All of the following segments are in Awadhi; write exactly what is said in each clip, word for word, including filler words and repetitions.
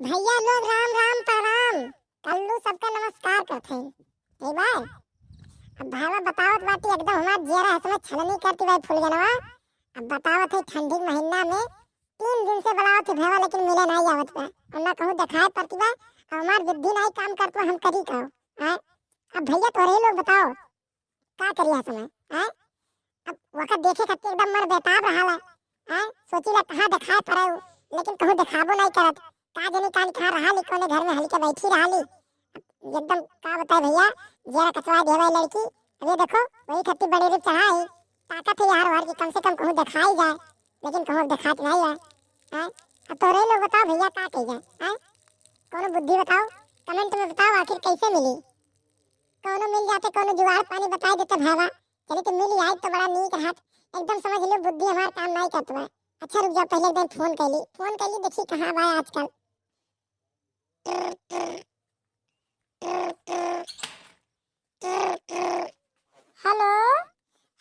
भइया लोग राम राम प्रणाम। कल्लू सबका नमस्कार करत हई। ठीक बा? अब भाईवा बतावत बाटी एकदम हमार जियरा हसमे छलनी करती बा फूलगनवा। अब बतावत है ठंडी के महीना में तीन दिन से बुलावत है भइया लेकिन मिले नाहीं आवत बा। और ना कहूँ देखाए परती बा। और हमार बुद्धि नाहीं काम करत बा हम करी का? हैं? अब भइया तोहरे लोग बताओ। का करी हसमे? हैं? अब वका देखे खातिर एकदम मन बेताब रहा है। हैं? सोची ला कहाँ देखाए पड़े उ, लेकिन कहूँ देखाबो नाहीं करत। का जानी कान कहाँ रहा ली, कौने घर में हल्के बैठी रहा ली। एकदम का बताए भइया, जियरा कचवा देवे लड़की। अब ये देखो, वही खातिर बड़े रूप चढ़ा है। ताकत है यार वार की कम से कम कहूँ देखाई जाए, लेकिन कहूँ देखात नाहीं है। हैं? अब तोहरे लोग बताओ भइया का कही जाए? हैं? कौनो बुद्धि बताओ, comment में बताओ आखिर कैसे मिली? कौनो मिल जाते, कौनो जुगाड़ पानी बताई देते भाईवा। चली तो मिल आई तो बड़ा नीक रहत। एकदम समझ लो बुद्धि हमार काम नाहीं करत बा। अच्छा रुक जाओ, पहले एक दिन फोन कैली, फोन कैली देखी कहाँ बा आजकल। हेलो,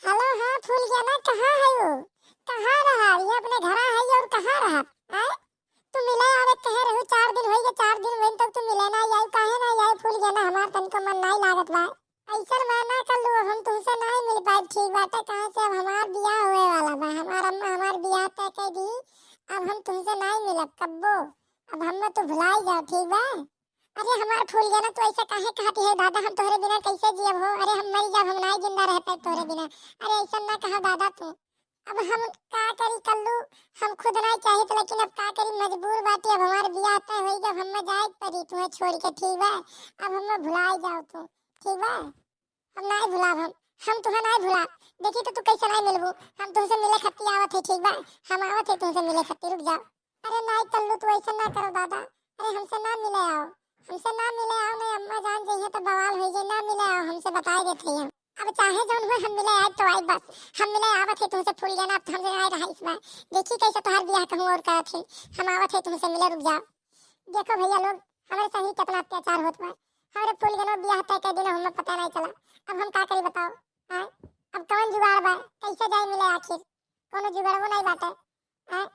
हेलो, हाँ फूलगना, कहाँ है वो? कहाँ रहा? ये अपने घरा है और कहाँ रहा? आए? तू मिले आवे कहे रहू, चार दिन होई गए, चार दिन होई तक तू मिले नाहीं आई, काहे नाहीं आई फूलगना? हमार तनिको मन नाहीं लागत बा। ऐसन बा ना कल्लू, हम तुमसे नाहीं मिल पाए, ठीक बाटे, कहाँ से अब हमार बियाह होए वाला बा, हमार अम्मा हमार बियाह तय कर दी, अब हम तुमसे नाहीं मिलब कब्बो, अब हमें तू भुलाई जाओ, ठीक बा? अरे हमार फूलगना, तू ऐसे काहे कहती है दादा, हम तोहरे बिना कैसे जियब हो? अरे हम मर जाब, हम नाहीं जिंदा रह पाए तोहरे बिना। अरे ऐसा ना कहा दादा तू। अब हम का करी कल्लू, हम खुद नाहीं चाहित, लेकिन अब का करी, मजबूर बाटी। अब हमार बियाह तय होई, जब हमें जाए के पड़ी तुम्हें छोड़ के, ठीक बा? अब हमें भुलाई जाओ तू, ठीक बा? हम नाहीं भुलाब, हम हम तुहे नाहीं भुलाब। देखी तो तू कैसे नाहीं मिलबू, हम तुमसे मिले खातिर आवत है, ठीक बा? हम आवत है तुमसे मिले खातिर, रुक जाओ। अरे नाहीं कल्लू, तू ऐसा ना करो दादा, अरे हमसे ना मिले आओ, हमसे ना मिले आओ, नहीं अम्मा जान जाइए तो बवाल हो जाए, ना मिले आओ, हमसे बताए देते हैं। अब चाहे जौन हुए, हम मिले आए तो आई बस, हम मिले आवत है तुमसे फूलगना, अब तो हमसे नाहीं रहा इस बार। देखी कैसे तोहार बियाह कहूँ और करत है, हम आवत है तुमसे मिले, रुक जाओ। देखो भइया लोग, हमरे संग ही कितना अत्याचार होत बा। हमरे फूलगनो बियाह तय कर दिन, हमें पता नाहीं चला। अब हम का करी बताओ? हैं? अब कौन जुगाड़ बा? कैसे जाई मिले आखिर? कौनो जुगाड़वो नाहीं बाटे। हैं?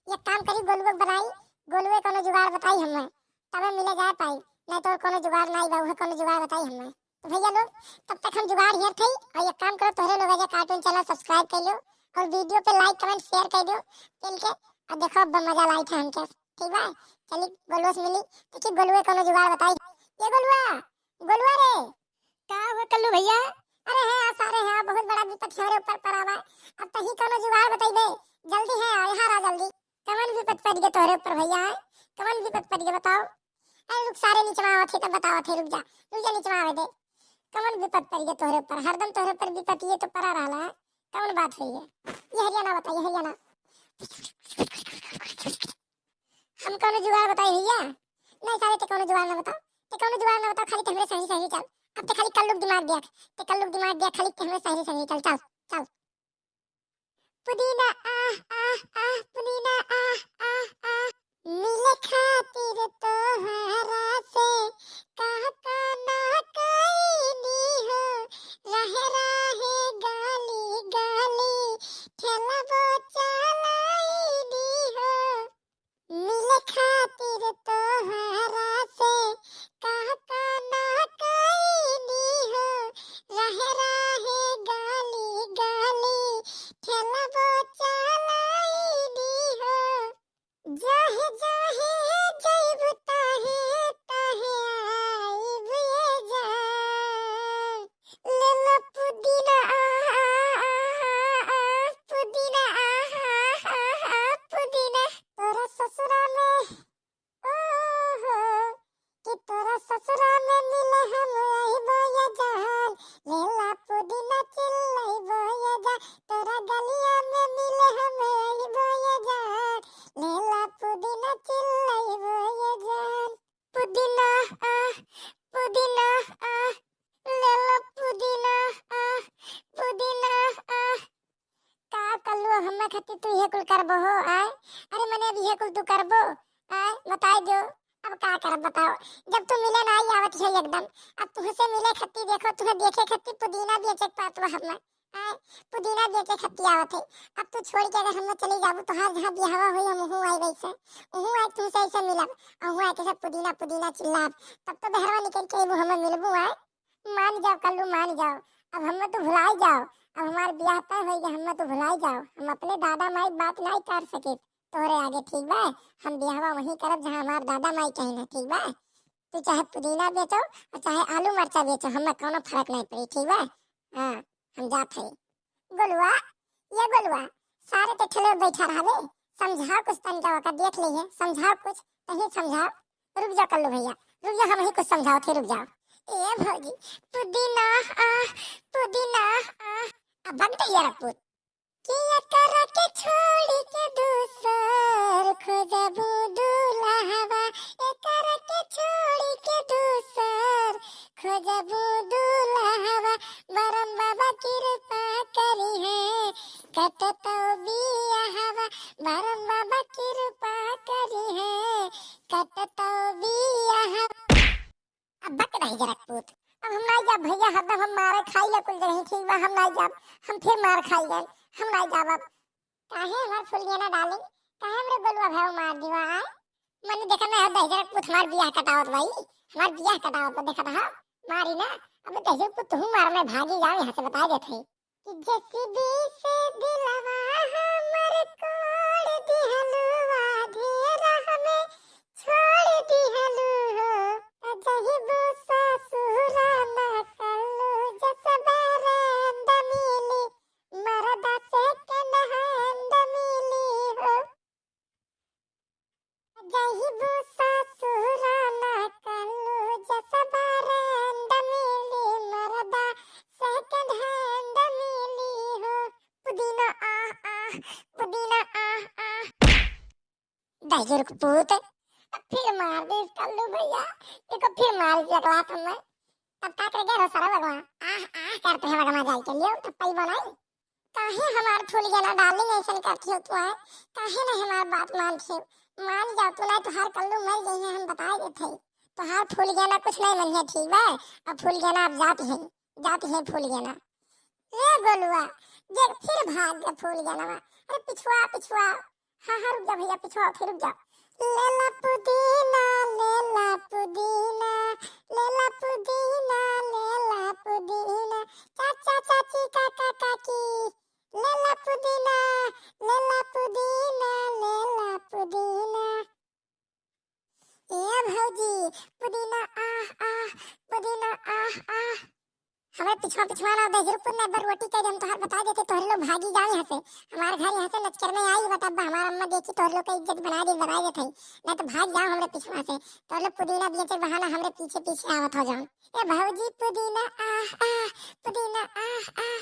एक काम करी, गोलुए के बनाई, गोलुए कौनो जुगाड़ बताई हमें, तबे मिले जाए पाई, नाहीं तो कौनो जुगाड़ नाहीं बा, उहे कौनो जुगाड़ बताई हमें। तो भइया लोग, तब तक हम जुगाड़ हेरत हई, और एक काम करो, तोहरे लोग एजा cartoon channel subscribe कर लियो, और video पे like, comment, share कर दियो, मिल के, और देखो, अब मजा लाई था हमके, ठीक बा? चली, गोलुआ से मिली, देखी, गोलुए कौनो जुगाड़ बताई। ये गोलुआ, गोलुआ रे, का हुआ कल्लू भइया? अरे है आ, सारे है आ, बहुत बड़ा विपत हमरे ऊपर पड़ा बा, अब तही कौनो जुगाड़ बताइबे, जल्दी है आ, यहाँ आ जल्दी। कवन विपत पड़ गए तोहरे ऊपर भइया, हैं? कवन विपत पड़ गए बताओ? अरे रुक, सारे नीचे आवत है तब बतावत है, रुक जा, रुक जा, नीचे आवे दे। कवन विपत पड़ गए तोहरे ऊपर? हरदम तोहरे ऊपर विपत ये तो पड़ा रहला है। कवन बात हुई है? ये हरियाणा बताइए, हरियाणा। हम कौनो जुगाड़ बताई भइया? नहीं सारे, ते कौनो जुगाड़ ना बताओ, ते कौनो जुगाड़ ना बताओ, खाली ते हमरे संगी संगी चल। अब ते खाली कल्लू के दिमाग देख, ते कल्लू के दिमाग देख, खाली ते हमरे संगी संगी चल, चल, चल। पुदीना आह आह आह, पुदीना आह आह आह। मिले खातिर तोहरा से का का ना कईनी हो, रहे रहे गली गली ठेलबो चलईनी हो। मिले खातिर तोहरा से का का ना कईनी हो, रहे रहे गली गली ठेलबो चलईनी हो। जाहे जाहे जइब ताहे ताहे आइब ये जान। ले ला पुदीना आहा आहा आहा, पुदीना आहा आहा आहा, पुदीना। तोरा ससुरा में, ओहो, कि तोरा ससुरा में मिले हम अइबो ये जान। ले ला पुदीना चिल्लइबो ये जान, तोरा गलिया में मिले हम अइबो ये जान। ले ला पुदीना चिल्लइबो ये जान। पुदीना आ, पुदीना आ, ले ला पुदीना आ, पुदीना आ। का कल्लू, हम्मे खातिर तू इहे कुल करबो हो, आय? अरे मने अब इहे कुल तू करबो, आय? बताई दो, अब का करब बताओ, जब तू मिले ना आई आवत है एकदम। अब तुहसे मिले खातिर देखो, तुहे देखे खातिर पुदीना बेचे के पड़त बा हम्मे। आए, पुदीना बेचे खत्ती आवत है। अब तू छोड़ के अगर हमें चली जाबू, तोहार जहाँ बियाहवा होई, हम उहूँ आई वैसे, उहूँ आई तुमसे ऐसे मिलब, और उहूँ आके सब पुदीना पुदीना चिल्लाब, तब तो बहरवा निकल के अइबू, हमें मिलबू। आए, मान जाओ कल्लू, मान जाओ, अब हमें तू भुलाई जाओ, अब हमार बियाह तय होई गया, हमें तू भुलाई जाओ, हम अपने दादा माई बात नहीं कर सके तोहरे आगे, ठीक बा? हम बियाहवा वहीं करब जहाँ हमार दादा माई कहीं ना, ठीक बा? तू चाहे पुदीना बेचो और चाहे आलू मरचा बेचो, हमें कोनो फर्क नहीं पड़ी, ठीक बा? हाँ, हम जात है। गोलुआ, ये गोलुआ, सारे ते ठेले बैठा रहबे, समझाओ कुछ तनिका ओका, देख लिए, समझाओ कुछ, कहीं समझाओ। रुक जाओ कल्लू भैया, रुक जाओ, हम ही कुछ समझाओ थे, रुक जाओ। ए भौजी, पुदीना आ, पुदीना आ, अब भग गई ये रपूत। कि एकरा के छोड़ी के दूसर खोजबू दुल्हवा, एकरा के छोड़ी के दूसर खोजबू दुल्हवा, बरम बाबा कृपा करी है कटतौ बियाहवा, बरम बाबा कृपा करी है कटतौ बियाहवा। अब बक रही जरक पूत, अब हम नाई जाब भैया, हरदम हम मारे खाई ले कुल जगह, ठीक बा, हम नाई जाब, हम फिर मार खाई गए, हम नाई जाब अब। काहे हमार फुलगेना डार्लिंग, काहे हमरे गोलुआ भाई मार दिवा आए? मने देखा ना, दहिजरक पूत हमार बियाह कटावत भाई, हमार बियाह कटावत बा, देखा था मारी ना। अब दहिजरक पूत तू मार में भागी जाओ यहाँ से, बताई देत है। कि जेसीबी से दिलवा हमर कोड़ दिहलू, आधे राह में छोड़ दिहलू हो। जहिबू ससुरा ना कल्लू जसबा रंड मिली, मरदा second hand मिली हो। जहिबू ससुरा ना कल्लू जसबा रंड मिली, मरदा second hand मिली हो। पुदीना आह आह, पुदीना आह आह। दहिजरक पूत, अब फिर मार दे इस कल्लू भैया, देखो फिर मार दिया कला तुमने। तब का कर गया रो सारा भगवान, आह आह करते हैं भगवान जाई के लियो तब पई बनाई। काहे हमार फुलगेना डार्लिंग ऐसन करती हो तू, आए? काहे नहीं हमार बात मानती हो? मान जाओ तू, नहीं तोहार कल्लू मर गई है, हम बताए देते हैं। तोहार फुलगेना कुछ नहीं मनिया, ठीक बा? अब फुलगेना अब जाती है, जाती है फुलगेना। रे गोलुआ, देख फिर भाग गया फुलगेना। अरे पिछुआ, पिछुआ। हाँ, हाँ, रुक जा भैया, पिछुआ उठे, रुक जा। लेला पुदीना, लेला पुदीना, लेला पुदीना, लेला पुदीना। चाचा, चाची, काका, काकी, लेला पुदीना, लेला पुदीना, लेला पुदीना। ए भौजी, पुदीना आह आह, पुदीना आह आह। हमरे पिछुआ पिछुआ ना दहिजरक पूत, ना एक बार रोटी कह दे, हम तोहार बता देते, तोहरे लोग भागी जाओ यहाँ से। हमार घर यहाँ से नचकर में आई बा, तब हमार अम्मा देखी तोहरे लोग का इज्जत बना दे, बना देते हैं। ना तो भाग जाओ हमरे पिछुआ से, तोहरे लोग पुदीना बेचे बहाना हमरे पीछे पीछे आवत हो जाओ। ए भौजी पुदीना आह आह, पुदीना आह आह।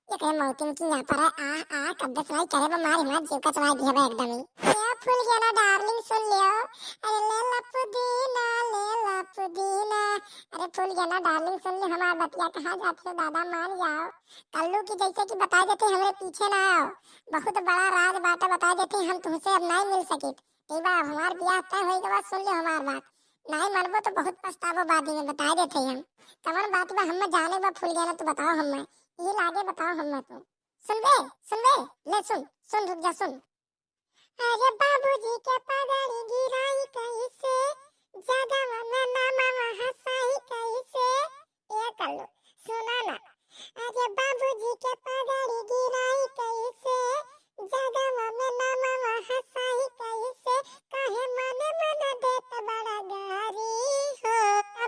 एकरे मौतिन की यहाँ पर है, आ, आ, कब्बे सुनाई करे बा, मारी मार जीव का सुनाई दिया बा एकदम ही। ए फुलगेना डार्लिंग सुन लियो, अरे लेला पुदीना, लेला पुदीना। अरे फुलगेना डार्लिंग सुन लियो हमार बतिया, कहाँ जाती हो दादा, मान जाओ। कल्लू की जैसे कि बता देते हमरे पीछे ना आओ, बहुत बड़ा राज बाटा, बता देते हम तुमसे अब नहीं मिल सकित। ठीक बा, अब हमार बियाह तय होई के बाद सुन लियो हमार बात, नहीं मनबो तो बहुत पछताबो बाद में, बताए देते हम। कवन बात बा हमें जाने बा फुलगेना, तू बताओ हमें, ये लागे बताओ हमें तू। सुनबे, सुनबे, ले सुन, सुन, रुक जा, सुन। अरे बाबूजी के पगड़ी गिराई कैसे, जगवा में नामवा हंसाई कैसे, ए कल्लू, सुना ना। अरे बाबूजी के पगड़ी गिराई कैसे, जगवा में नामवा हंसाई कैसे, काहे मने मने देत बड़ा गारी हो।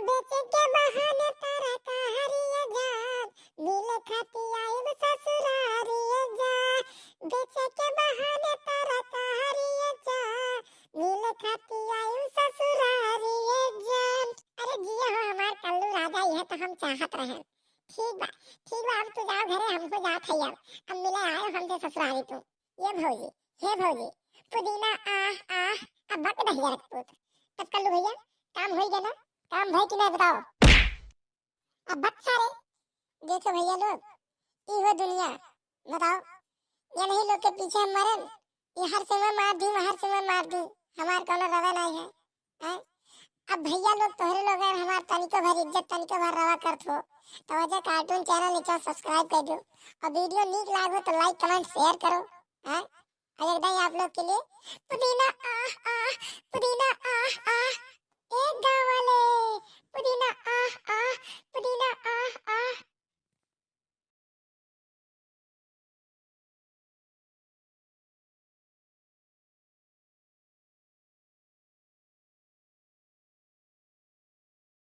बेचे के बहाने तरकारी जान, मिले खाती आइब ससुरारी जा, बेचे के बहाने तरकारी जा, मिले खाती आइब ससुरारी जा। अरे जिया हो हमार कल्लू राजा, यह तो हम चाहत रहन। ठीक बा, ठीक बा, अब तू जाओ घरे, हमको जात है अब, अब मिले आयो हमसे ससुरारी तू। ये भौजी, हे भौजी, पुदीना आह आह, अब बक दहिजरक पूत। तब कल्लू भैया, काम होई गया ना? काम भई कि नहीं बताओ? अब बक सारे, देखो भैया लोग, ई हो दुनिया, बताओ, ये नहीं लोग के पीछे हम मरन, ये हर समय मार दी, हर समय मार दी, हमार कोनो रवा नहीं है, हैं? भैया लोग, तोहरे लोग अगर हमार तनिको भर इज्जत, तनिको भर रवा करत हो, तो वजह कार्टून चैनल नीचे सब्सक्राइब कर दो, और वीडियो नीक लाग हो तो लाइक, कमेंट, शेयर करो। हाँ, और एकदम आप लोग के लिए पुदीना, आह, आह, पुदीना, आह।